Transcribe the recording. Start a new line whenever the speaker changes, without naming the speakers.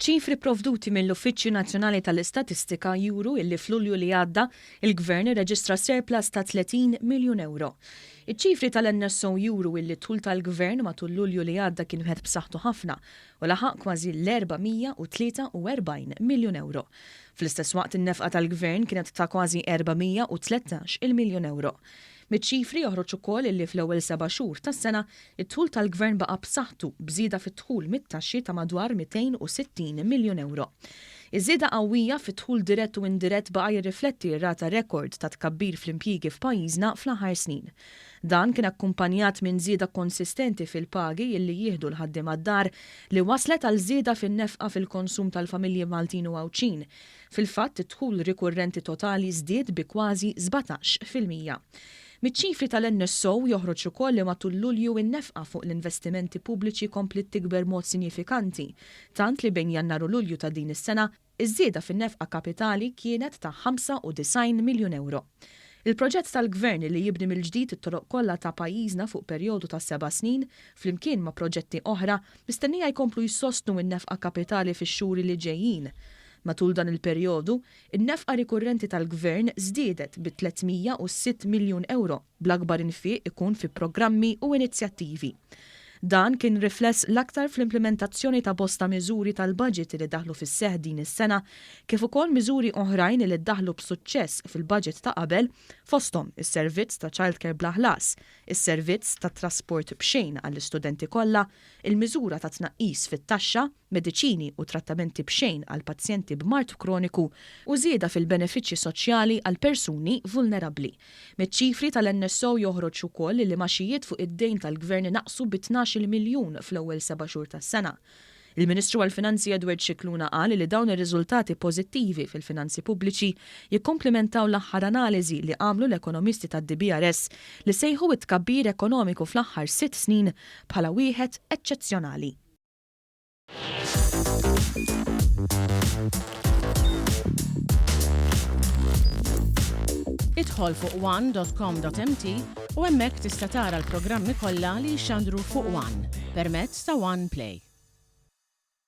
Ċifri pprovduti mill-Uffiċċju Nazzjonali tal-Istatistika juru illi f'Lulju li għadda, il-Gvern irreġistra surplus ta' 30 miljun ewro. Iċ-ċifri tal-NSO juru illi d-dħul tal-Gvern matul Lulju li għadda kien wieħed b'saħħtu ħafna u laħaq kważi l-443 miljun ewro. Fl-istess waqt in-nefqa tal-Gvern kienet ta' kważi 413 il-miljun ewro. Miċ-ċifri joħroġ ukoll illi fl-ewwel seba' xhur tas-sena, id-dħul tal-Gvern baqa' b'saħħtu b'żieda fid-dħul mit-taxxi ta' madwar 260 miljun ewro. Iż-żieda qawwija fid-dħul dirett u indirett baqa' jirrifletti r-rata rekord ta' tkabbir fl-impjiegi f'pajjiżna fl-aħħar snin. Dan kien akkumpanjat minn żieda konsistenti fil-pagi illi jieħdu l-ħaddiema d-dar li wasslet għal żieda fin-nefqa fil-konsum tal-familji Maltin u Għawdxin. Fil-fatt, id-dħul rikurrenti totali żdied bi kważi 17%. Miċ-ċifri tal-NSO joħroġ ukoll li matul Lulju n-nefqa fuq l-investimenti pubbliċi kompliet tikber mod sinjifikanti, tant li bejn Jannar u Lulju ta' din is-sena, iż-żieda fin-nefqa kapitali kienet ta' 95 miljun ewro. Il-proġett tal-Gvern li jibni mill-ġdid it-toroq kollha ta' pajjiżna fuq perjodu ta' seba' snin, flimkien ma' proġetti oħra, mistennija jkomplu jsostnu n-nefqa kapitali fix-xhur li ġejjin. Matul dan il-perjodu, in-nefqa rikurrenti tal-Gvern żdiedet bi 306 miljun ewro, bl-akbar infiq ikun fi programmi u inizjattivi. Dan kien rifless l-aktar fl-implimentazzjoni ta' bosta miżuri tal-budget li daħlu fis-seħħ din is-sena kif ukoll miżuri oħrajn li ddaħħlu b'suċċess fil-budget ta' qabel fosthom is-servizz ta' childcare bla ħlas, is-servizz ta' trasport b'xejn għall-istudenti kollha, il-miżura ta' tnaqqis fit-taxxa, mediċini u trattamenti b'xejn għal pazjenti b'mard kroniku u żieda fil-benefiċċji soċjali għal persuni vulnerabbli. Miċ-ċifri tal-NSO joħroġ ukoll li l-imgħaxijiet fuq id-dejn tal-Gvern naqsu bi 12-il miljun fl-ewwel seba' xhur tas-sena. Il-Ministru għall-Finanzi Edward Scicluna qal li dawn ir-riżultati pożittivi fil-finanzi pubbliċi jikkumplimentaw l-aħħar analiżi li għamlu l-ekonomisti tad-DBRS li sejħu t-tkabbir ekonomiku fl-aħħar sitt snin bħala wieħed eċċezzjonali.
Idħol fuq one.com.mt u hemmhekk tista' tara l-programmi kollha li jixxandru fuq One permezz ta' One Play.